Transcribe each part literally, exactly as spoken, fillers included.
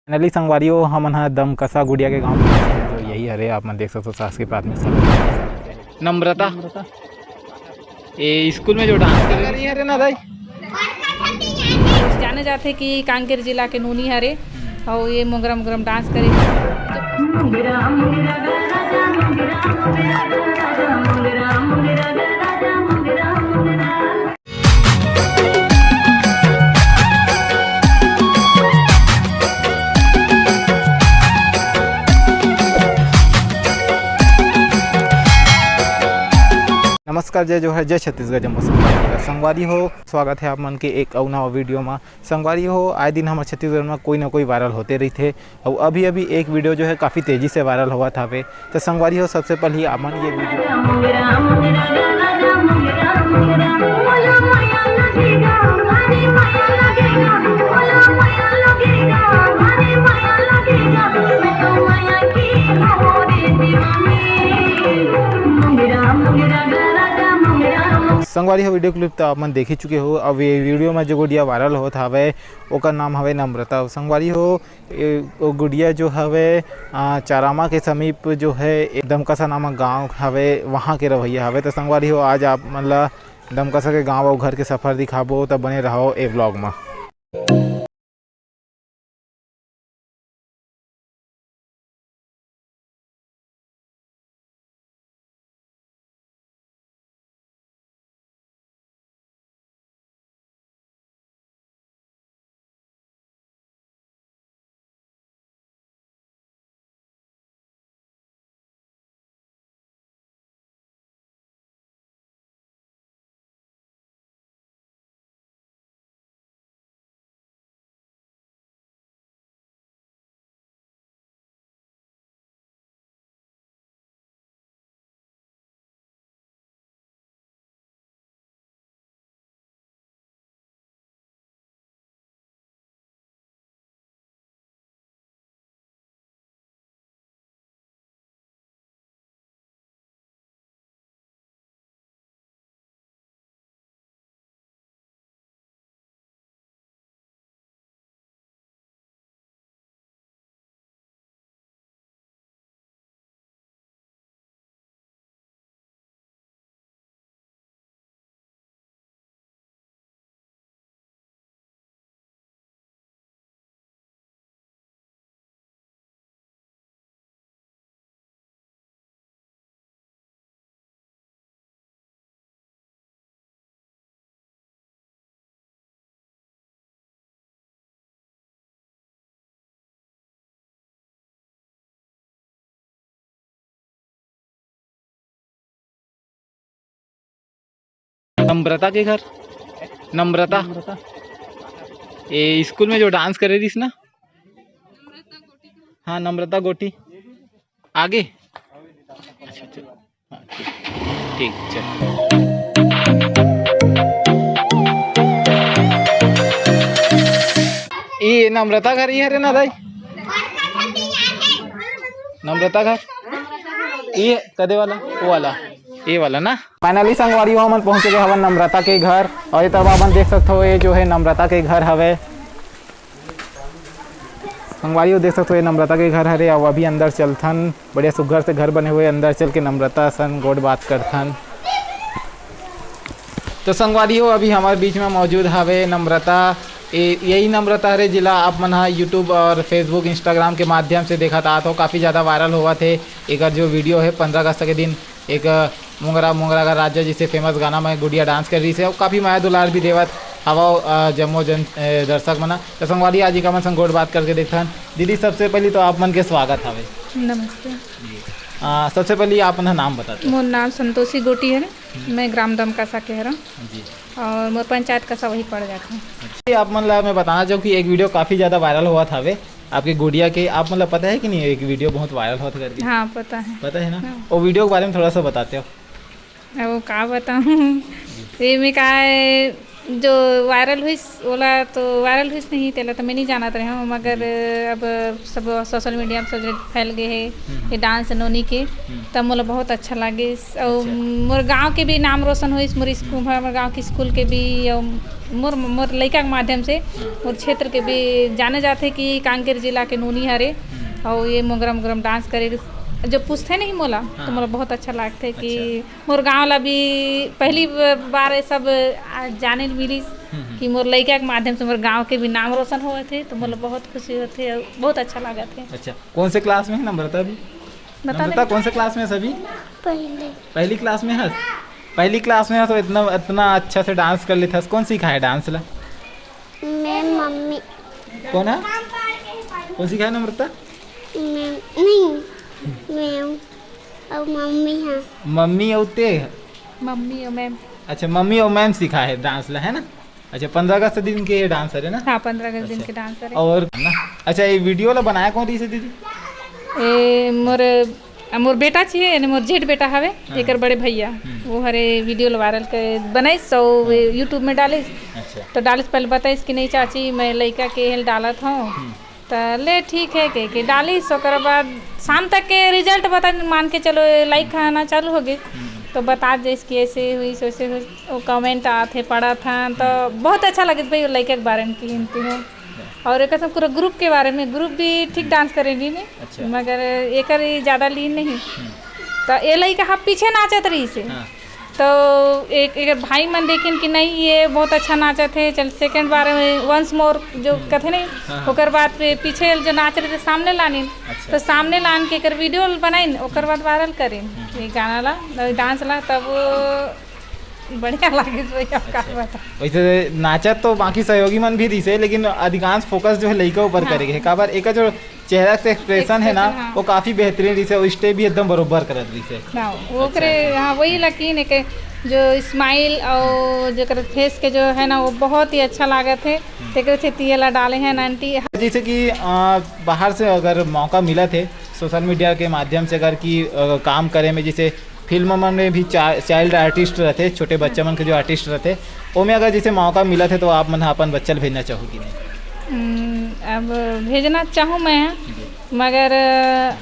Finally संगवारी हो, हमन ह दमकसा गुड़िया के गांव में, तो यही हरे, आप मन देख सकते हो शासकीय प्राथमिक शाला। नम्रता, ये स्कूल में जो डांस कर रही है ना दाई। जाने जाथे कि कांकेर जिला के नोनी हरे, और ये मोगरा मोगरा में डांस करे। नमस्कार, जय जोहार, जय छत्तीसगढ़, जम्मो संगवारी हो। संगवारी हो, स्वागत है आप मन के एक अउ नवा वीडियो मा। संगवारी हो, आए दिन हमर छत्तीसगढ़ मा कोई ना कोई वायरल होते रहिथे, अउ अभी-अभी एक वीडियो जो है काफ़ी तेज़ी से वायरल होवत हावे। तो संगवारी हो, सबसे पहले आप मन ये वीडियो संगवारी हो, वीडियो क्लिप तो आप मन देख ही चुके हो। अब ये वीडियो में जो गुड़िया वायरल होत हावय, ओकर नाम हवे नम्रता। संगवारी हो, ए, वो गुड़िया जो हवे, आ, चारामा के समीप जो है, ए, दमकसा नामक गांव हवे, वहाँ के रहवैया हवे। तो संगवारी हो, आज आप मन ला दमकसा के गांव अउ घर के सफर दिखाबो, त बने रहो ए व्लॉग में। नम्रता के घर, नम्रता, ये स्कूल में जो डांस करे रहिस ना, हाँ, नम्रता गोटी। आगे? अच्छा, अच्छा। हाँ, ठीक, ठीक, चल। ये नम्रता घर ही हरे ना दाई? नम्रता घर? ये कदे वाला? वो वाला? ये वाला ना? Finally संगवारी हो, हमन पहुंच गए हवन नम्रता के घर, और ये तरफ आप मन देख सकते हो, ये जो है नम्रता के घर हवे। संगवारी हो, देख सकते हो, ये नम्रता के घर हरे। अब अभी अंदर चलथन, बढ़िया सुग्घर से घर बने हुए, अंदर चल के नम्रता सन गोठ बात करथन। तो संगवारी हो, अभी हमारे बीच में मौजूद हवे नम्रता। ए, यही नम्रता हरे, जिला आप मन हा YouTube और Facebook, Instagram के माध्यम से देखत आत हो। काफ़ी ज़्यादा वायरल होवत हे एकर जो वीडियो है, पंद्रह अगस्त के दिन एक मोंगरा मोंगरा का राजा जैसे फेमस गाना में गुड़िया डांस कर रही से, और काफ़ी मया दुलार भी देवत हवा, अ, जम्मो जन, अ, दर्शक मना। तो संगवारी, आज इका मन संग गोठ बात करके देखथन। दीदी, सबसे पहली तो आप मन के स्वागत हवे। नमस्ते। जी। अ, सबसे पहली आप मन नाम बताते हो। मोर नाम संतोषी गोटी हरे। हम्म। मैं ग्राम दमकसा के हरव। जी। और मोर पंचायत कसा वही पड़ जाथे। ये आप मन ला मैं बताना चाहूँ कि एक वीडियो काफ़ी ज़्यादा वायरल होवत हवे, आपके गुड़िया के। आप मन ला पता है कि नहीं, एक वीडियो बहुत वायरल होत करके? हाँ, पता है। पता है ना? हाँ। वो वीडियो के बारे में थोड़ा सा बताते हो। अब वो का बताऊँ? ये में का है, जो वायरल हुई, ओला तो वायरल हुई नहीं, तेला तो मैं नहीं जानत रहे हूँ, मगर जी। अब सब सोशल मीडिया में सब जगह फैल गए है हम्म। ये डांस नोनी के, हम्म। तब मोला बहुत अच्छा लागे। और अच्छा। मोर गांव के भी नाम रोशन होइस, मोर स्कूल, हमर गांव के स्कूल के भी, और मोर, मोर लइका के माध्यम से मोर क्षेत्र के भी जाने जाथे कि कांकेर जिला के नोनी हरे। हम्म। अउ ये मोगरा मोगरा म डांस करे, जब पूछथे नहीं मोला, हाँ। तो मोला बहुत अच्छा लगथे कि अच्छा। मोर गांव ला भी पहली ब-, बार ये सब, आ, जाने ल मिलिस हम्म, हम्म। कि मोर लइका के माध्यम से मोर गांव के भी नाम रोशन होवत हे, तो मोला हम्म। बहुत खुशी होथे अउ बहुत अच्छा लागत हे। अच्छा, कौन से क्लास में है नम्रता अभी? बता नम्रता, दे। कौन से क्लास में है अभी? पहली। पहली क्लास में है? पहली क्लास में है तो इतना, इतना अच्छा से डांस कर लेथस। कौन सिखाए डांस ला? मैं, मम्मी। कौन है? कौन सिखाए नम्रता? मैं, नहीं, मैं अउ मम्मी है। मम्मी अउ ते? मम्मी अउ मैम। अच्छा, मम्मी अउ मैम सिखाए डांस ला, है ना? अच्छा, पंद्रह अगस्त दिन के ये डांस हरे ना? हाँ, पंद्रह अगस्त दिन अच्छा। के डांस हरे। और ना, अच्छा, ये वीडियो ला बनाए कौन रहिस हे दीदी? ए, मोर, मोर बेटा छिए, यानी मोर जेठ बेटा हवे, हाँ। एकर बड़े भैया, हम्म। वो हरे वीडियो ला वायरल कर बनाइस, सो हाँ। YouTube में डालिस। अच्छा। तो डालिस, पहले बताइस कि नहीं चाची, मैं लइका के हेल डालत हूँ। हम्म। त ले ठीक है कह के डालिस, ओकर बाद शाम तक के रिजल्ट बता, मान के चलो लाइक आना चालू हो गइस, हम्म। तो बता जइस कि ऐसे हुइस, वैसे हुइस, वो कमेंट आत हे, पढ़त हन, तो हम्म। बहुत अच्छा लगिस भाई, वो लइका के बारे में किहिन तिहूँ। और एक पूरा ग्रुप के बारे में, ग्रुप भी ठीक डांस करे नहीं, नहीं, अच्छा। मगर एकर ही ज्यादा लीन नहीं। हम्म। तो ये लइका हा पीछे नाचत रहिस हे। हाँ। तो एक, एक भाई मन देखिन कि नहीं, ये बहुत अच्छा नाचत हे, चल सेकंड बार में वंस मोर जो हम्म। कथे नहीं, हाँ, हाँ। ओकर बाद पे पीछे जो नाच रहे थे सामने लानिन, अच्छा। तो सामने लान के एकर वीडियो बनाइन, ओकर बाद वायरल करिन हम्म। ये गाना ला, डांस ला, तब वो बढ़िया लागिस भैया, का अच्छा। बता। वैसे नाचत तो बाकी सहयोगी मन भी रहिसे, लेकिन अधिकांश फोकस जो है लइका ऊपर हाँ। करे के हे। काबर एकर जो चेहरा से एक्सप्रेशन है ना, एक्सप्रेशन, हाँ। वो काफी बेहतरीन रहिसे, वो स्टेप भी एकदम बरोबर करत रहिसे। हाँ, वो अच्छा, करे, अच्छा। हाँ, वही लकीन है कि जो स्माइल और जेकर फेस के जो है ना, वो बहुत ही अच्छा लागत है। हम्म। तेकर से तिये ला डाले हैं आंटी। जैसे कि, आ, बाहर से अगर मौका मिलत हे सोशल मीडिया के माध्यम से अगर कि, आ, काम करे में, जैसे फिल्म मन में भी चा-, चाइल्ड आर्टिस्ट रहते, छोटे बच्चा मन के जो आर्टिस्ट रहते, ओमे अगर जैसे मौका मिलत हे तो आप मन ह अपन बच्चा ल भेजना चाहू कि नहीं? हम्म, अब भेजना चाहूँ मैं, जी। मगर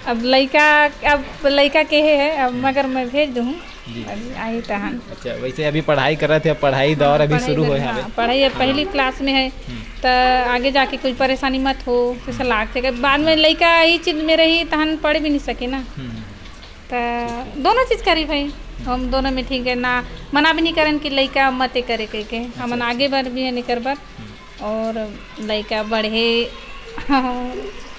अब लइका, अब लइका केहे है, अब हम्म। मगर मैं भेज दूँ। जी। अभी आई तहन। अच्छा, वैसे अभी पढ़ाई करत हे, पढ़ाई दौर हाँ, अभी पढ़ाई शुरू कर-, होए हाँ, हवे। पढ़ाई अब हाँ। पहली क्लास में है, हम्म। त आगे जाके कोई परेशानी मत हो, जैसे हम्म। लागथे कि बाद में लइका यही चीज में रही, तहन पढ़ भी नहीं सके ना। हम्म। त ठीक है। दोनों चीज करी भाई, हम दोनों में ठीक है ना, मना भी नहीं करन कि लइका मत करे कह के, अच्छा, हमन अच्छा। आगे बढ़ भी है निकर बर। हम्म। और लइका बढ़े।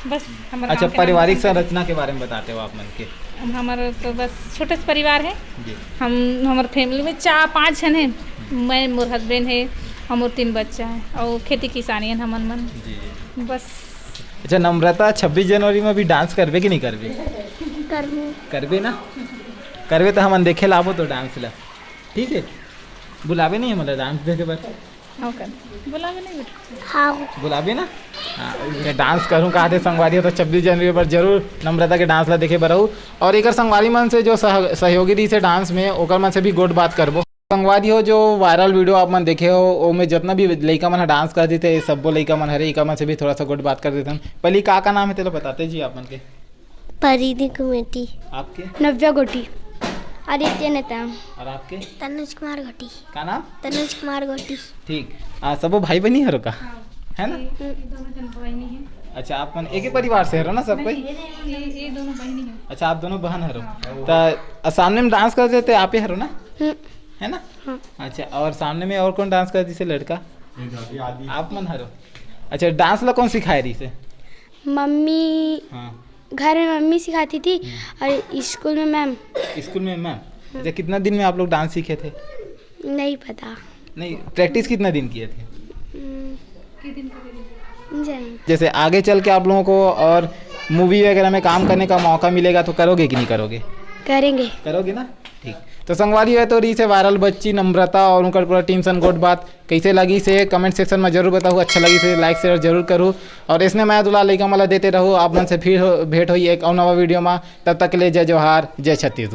बस हमर अच्छा, गाँव के नाम पारिवारिक संरचना के बारे में बताते हो आप मन के? हमर तो बस छोटे से परिवार है। जी। हम, हमर फैमिली में चार पाँच झन है। हम्म। मैं, मोर हस्बैंड है, हमर तीन बच्चा है और खेती किसानी है हमन मन। जी, जी। बस। अच्छा, नम्रता, छब्बीस जनवरी में भी डांस करबे कि नहीं करबे? करबो। करबे ना? करबे तो हमन देखे लाबो तो डांस ला, ठीक है? बुलाबे नहीं हमला डांस देखे बर? हाँ, कर। बुलाबे नहीं बेटा। हाँ। बुलाबे ना? हाँ, ये डांस करूँ कहा थे संगवारी हो, तो छब्बीस जनवरी पर जरूर नम्रता के डांस ला देखे बर रहू। और एकर संगवारी मन से जो सह-, सहयोगी रहिसे डांस में, ओकर मन से भी गोठ बात करबो। संगवारी हो, जो वायरल वीडियो आप मन देखे हो, ओमे जितना भी लइका मन ह डांस करत रहिथे, ये सब्बो लइका मन हरे, एकर मन से भी थोड़ा सा गोठ बात कर देथन। पहली का, का नाम है तेला बताते जी आप मन के? परिधि कुमेटी। आपके? नव्या गोटी। आदित्य नेताम। और आपके? तनुज कुमार गोटी। का नाम? तनुज कुमार गोटी। ठीक। आ, सबो भाई बहिनी हरो का? हाँ। है ना? ये, ये दोनों जन बहिनी है। अच्छा, आप मन एक ही परिवार से हरो ना सब कोई? नहीं, ये, ये दोनों बहिनी है। अच्छा, आप दोनों बहन हरो। हाँ। त, आ, सामने में डांस कर देते आप ही हरो ना? हम्म। है ना? हाँ। अच्छा, और सामने में और कौन डांस कर दिसे लड़का? ये दादी, आदि। आप मन हरो। अच्छा, डांस ला कौन सिखाए रहिसे? मम्मी। हाँ। घर में मम्मी सिखाती थी हम्म। और स्कूल में मैम। स्कूल में मैम? हाँ। अच्छा, कितना दिन में आप लोग डांस सीखे थे? नहीं पता। नहीं, प्रैक्टिस कितना दिन किए थे? हम्म। नहीं जाने। जैसे आगे चल के आप लोगों को और मूवी वगैरह में काम करने का मौका मिलेगा तो करोगे कि नहीं करोगे? करेंगे। करोगे ना? ठीक। तो संगवारी है तो रहिसे वायरल बच्ची नम्रता और उनकर पूरा टीम सन गोठ बात। कैसे लगिसे कमेंट सेक्शन में जरूर बताहू, अच्छा लगिसे लाइक शेयर जरूर करू और इसने मया दुलार लइका मन ला देते रहू। आप मन से फिर हो, भेंट होई एक अउ नवा वीडियो में। तब तक के लिए जय जोहार, जय छत्तीसगढ़।